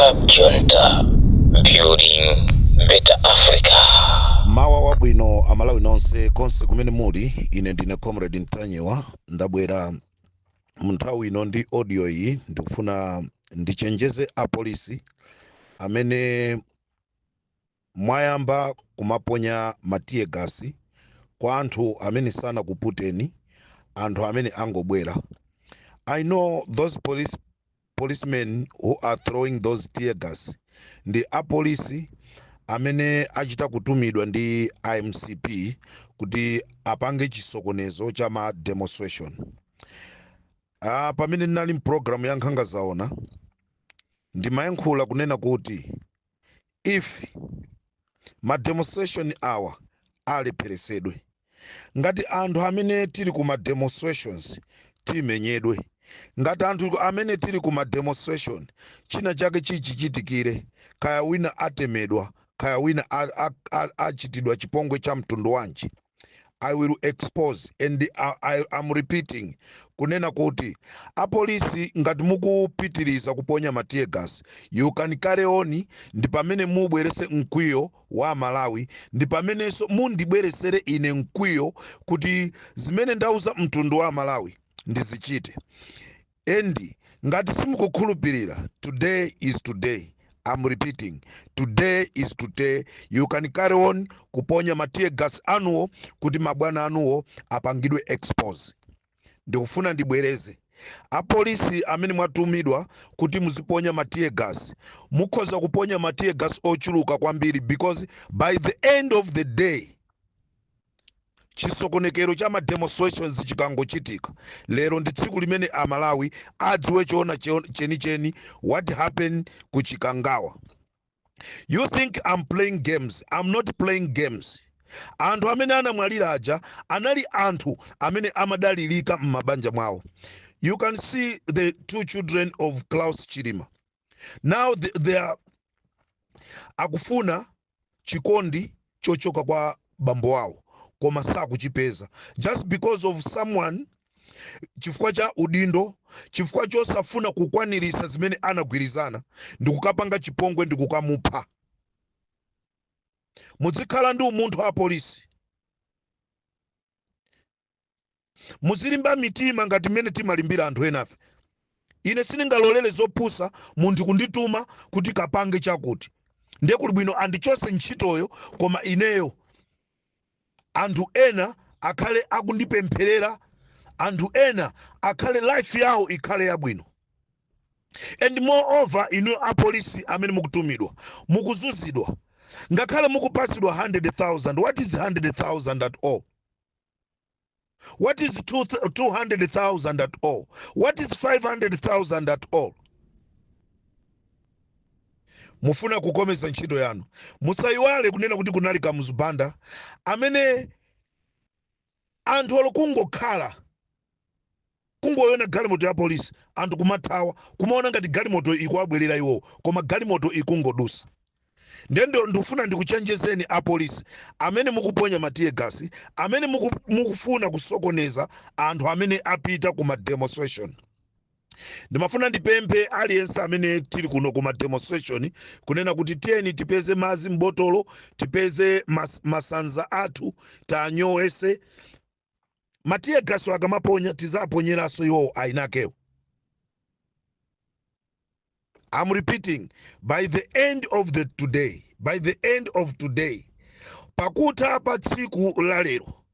Club Junta, building better Africa. Mawa wabwino Amalawi nonse konse kumene muli. Ine ndine Comrade Ntanyiwa, ndabwera munthawi ino ndi audio iyi. Ndikufuna ndichenjeze apolisi amene mwayamba kumaponya ma tear gas kwa anthu amene sanakuputeni, anthu amene angobwera. I know those policemen who are throwing those tear gas ndi apolisi amene achita kutumidwa ndi MCP kuti apange chisokonezo cha ma demonstration. Pamene ndinali mpulogalamu ya Nkhanga Zaona, ndimayankhula kunena kuti if ma demonstration awa alepheresedwe, ngati anthu amene tili ku ma demonstrations timenyedwe, ngati anthu amene tili ku ma demonstration china chake chichichitikire, kaya wina atemedwa, kaya wina achitidwa chipongwe cha mtundu wanji, I will expose. And I am repeating kunena kuti apolisi, ngati mukupitiriza kuponya ma tear gas, you can carry on. Ndi pamene mubwerese mkwiyo wa Malawi, ndi pamenenso mundibweresere ine mkwiyo kuti zimene ndauza mtundu wa Malawi ndizichite. And ngati simukukhulupirira, today is today. I'm repeating, today is today. You can carry on kuponya ma tear gas anuwo kuti mabwana anuwo apangidwe expose. Ndikufuna ndibwereze, apolisi amene mwatumidwa kuti muziponya ma tear gas, mukhoza kuponya ma tear gas ochuluka kwambiri, because by the end of the day, chisokonekero cha ma demonstrations chikangochitika lero, ndi tsiku limene Amalawi adziwe choona chenicheni what happened ku Chikangawa. You think I'm playing games? I'm not playing games. Anthu amene anamwalira aja anali anthu amene amadalirika m'mabanja mwawo. You can see the two children of Klaus Chilima now, they are akufuna chikondi chochoka kwa bambo wawo, koma sakuchipeza just because of someone, chifukwa cha udindo, chifukwa chosafuna kukwanirisa zimene anagwirizana, ndikukapanga chipongwe, ndikukamupha. Muzikhala ndi umunthu apolisi, muzilimba mitima ngati mmene timalimbira anthu enafe. Ine sindingalolere zopusa, munthu kundituma kuti kapange chakuti. Ndiye kuli bwino andichose ntchitoyo, koma ineyo anthu ena akhale akundipempherera, anthu ena akhale life yawo ikhale yabwino. And moreover, inu apolisi amene mukutumidwa, mukuzuzidwa, ngakhale mukupasidwa 100,000. What is 100,000 at all? What is 200,000 at all? What is 500,000 at all? Mufuna kukomeza ntchito yanu. Musayiwale kunena kuti kunali Kamuzu Banda amene anthu olo kungokhala kungoyona galimoto ya polisi, anthu kumathawa, kumaona ngati galimoto ikuwabwerera iwowo, koma galimoto ikungodusa. Ndiye ndikufuna ndikuchenjezeni apolisi amene mukuponya ma tear gas, amene mukufuna kusokoneza anthu amene apita ku ma demonstration. Ndimafuna ndipemphe aliyense amene tili kuno ku ma demonstration kunena kuti tiyeni tipeze madzi m'botolo, tipeze masanza athu, tanyowese. Ma tear gas akamaponya, tizaponyeranso iwowo ayinakewo. I'm repeating, by the end of the today, by the end of today, pakutha pa tsiku la lero,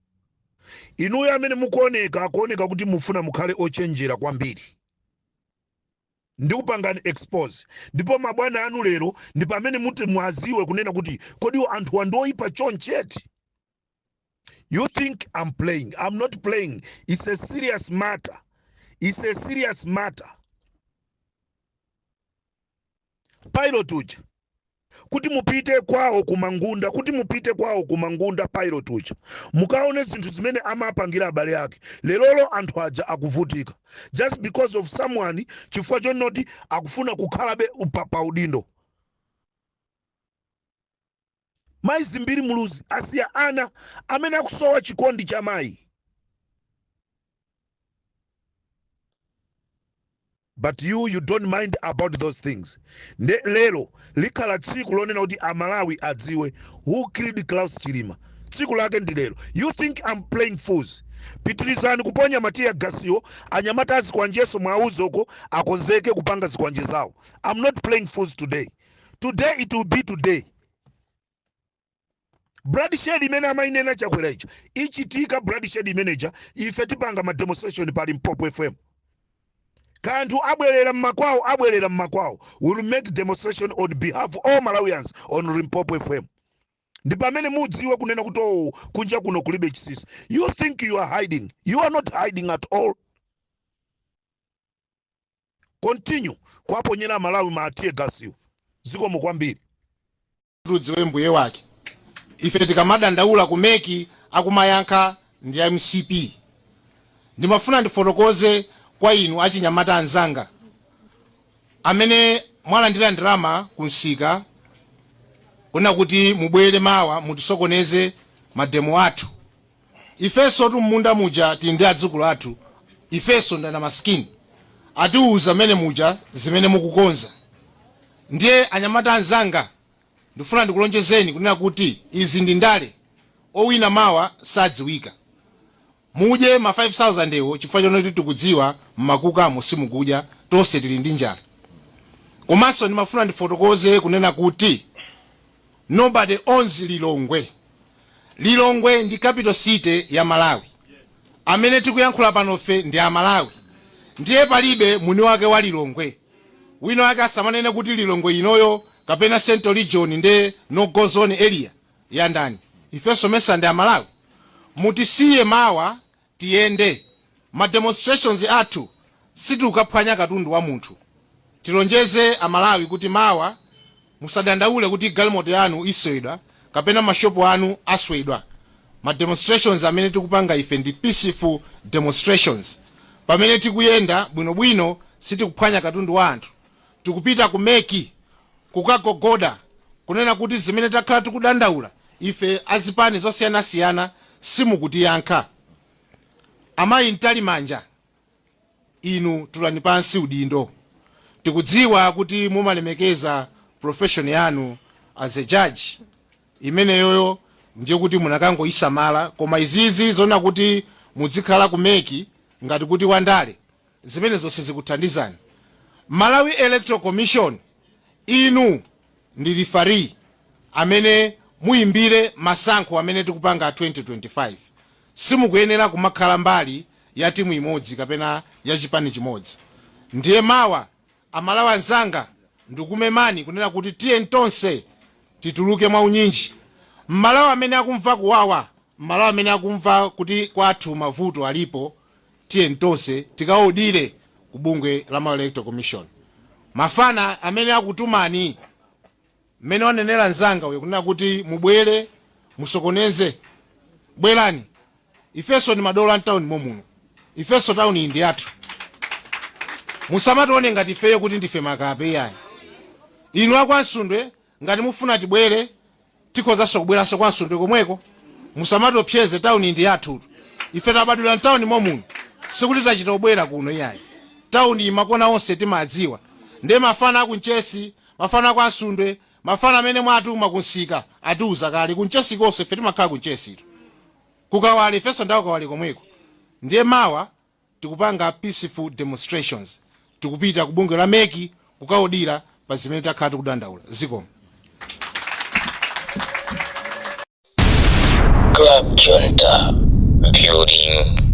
inuyo amene mukuoneka kuoneka kuti mufuna mukhale ochenjera kwambiri, ndikupangani expose. Ndipo mabwana anu lero ndi pamene muti mwaziwe kunena kuti kodi anthu andoyipa choncheti. You think I'm playing? I'm not playing. It's a serious matter. It's a serious matter. Pilot uja, kuti mupite kwawo kumangunda, kuti mupite kwawo kumangunda, pilot uja, mukaone zinthu zimene amapangira abale ake. Lerolo anthu aja akuvutika just because of someone, chifukwa chonoti akufuna kukhalabe pa udindo. Mayi Zimbiri Muluzi asiya ana amene akusowa chikondi cha mayi. But you don't mind about those things. Nde lero likhala tsiku lonena kuti Amalawi adziwe who killed Klaus Chilima. Tsiku lake ndi lero. You think I'm playing fools? Pitirizani kuponya ma tear gasiwo. Anyamata azikwanjeso mwauzoko akonzeke kupanga zikwanje zawo. I'm not playing fools today. Today it will be today. Bloodshed imene amainena Chakwera ija ichitika. Bloodshed imeneja, ife tipanga ma demonstration pa Limpopo FM. Kanthu abwerera mmakwawo, abwerera mmakwawo. Will make demonstration on behalf of all Malawians on Limpopo FM. Ndi pamene mudziwe kunena kuti, oh, kunja kuno kulibe chinsinsi. You think you are hiding. You are not hiding at all. Continue kuwaponyera Malawi ma tear gasiwo. Zikomo kwambiri. Tudziwe mbuye wake. Ife tikamadandaula ku MEC, akumayankha ndi MCP. Ndimafuna ndifotokoze kwa inu achinyamata anzanga amene mwalandira ndalama kunsika kuna kuti mubwere mawa mutisokoneze mademo athu. Ifenso tum'munda muja tili ndi adzukulu athu. Ifenso ndana masikini atiuza mmene muja zimene mukukonza. Ndiye anyamata anzanga, ndifuna ndikulonjezeni kunena kuti izi ndi ndale. Owina mawa sadziwika. Mudye ma 5000 ewo, chifukwa chonoti tikudziwa mmakukamo simukudya. Tonse tili ndi njala. Komanso ndimafuna ndifotokoze kunena kuti nobody owns Lilongwe. Lilongwe ndi capital city ya Malawi. Amene tikuyankhula panofe ndi Amalawi, ndiye palibe mwini wake wa Lilongwe. Wina wake asamanene kuti Lilongwe inoyo kapena Central Region nde no go zone area ya ndani. Ifenso mesa ndi Amalawi? Mutisiye mawa tiyende. Ma demonstrations athu sitikukaphwanya katundu wa munthu. Tilonjeze Amalawi kuti mawa musadandaule kuti galimoto yanu iswedwa kapena mashopu anu aswedwa. Ma demonstrations amene tikupanga ife ndi peaceful demonstrations, pamene tikuyenda bwinobwino, sitikuphwanya katundu wa anthu. Tikupita ku MEC kukagogoda kunena kuti zimene takhala tikudandaula ife azipani zosiyanasiyana simukutiyankha. Amayi Mtalimanja, inu tulani pansi udindo. Tikudziwa kuti mumalemekeza profession yanu as a judge. Imeneyoyo ndiye kuti munakangoyisamala, koma izizi zona kuti muzikhala ku MEC ngati kuti wandale, zimene zonse zikuthandizani. Malawi Electoral Commission, inu ndi referee amene muyimbire masankho amene tikupanga 2025. Simukuyenera kumakhala mbali ya timu imodzi kapena ya chipani chimodzi. Ndiye mawa, Amalawi anzanga, ndikumemani kunena kuti tiye tonse tituluke mwaunyinji. Mmalawi amene akumva kuwawa, Mmalawi amene akumva kuti kwathu mavuto alipo, tiye tonse tikaodire ku bungwe la Malawi Electoral Commission. Mafana amene akutumani, mmene wanenera mzanga uyo kunena kuti mubwere musokoneze, bwerani. Ifenso ndi madolo mtawuni momuno. Ifenso tawuni iyi ndi yathu. Musamatione ngati ifeyo kuti ndife makape, iyayi. Inu akwansundwe, ngati mufuna tibwere, tikhozanso kubweranso kwa Nsundwe komweko. Musamatopyeze, tawuni ndi yathutu. Ife tabadwira mtawuni momuno, sikuti tachita kubwera kuno, iyayi. Tawuni makona onse timadziwa. Ndiye mafana akunchesi, mafana aku Ansundwe, mafana amene mwatuma kunsika atiuza kale. Kunchesi konso ife timakhala kunchesitu, kukawale ifenso ndawo kawale komweko. Ndiye mawa tikupanga peaceful demonstrations. Tikupita ku bungwe la MEC kukaudira pa zimene takhala tikudandaula. Zikomo. Club Junta, building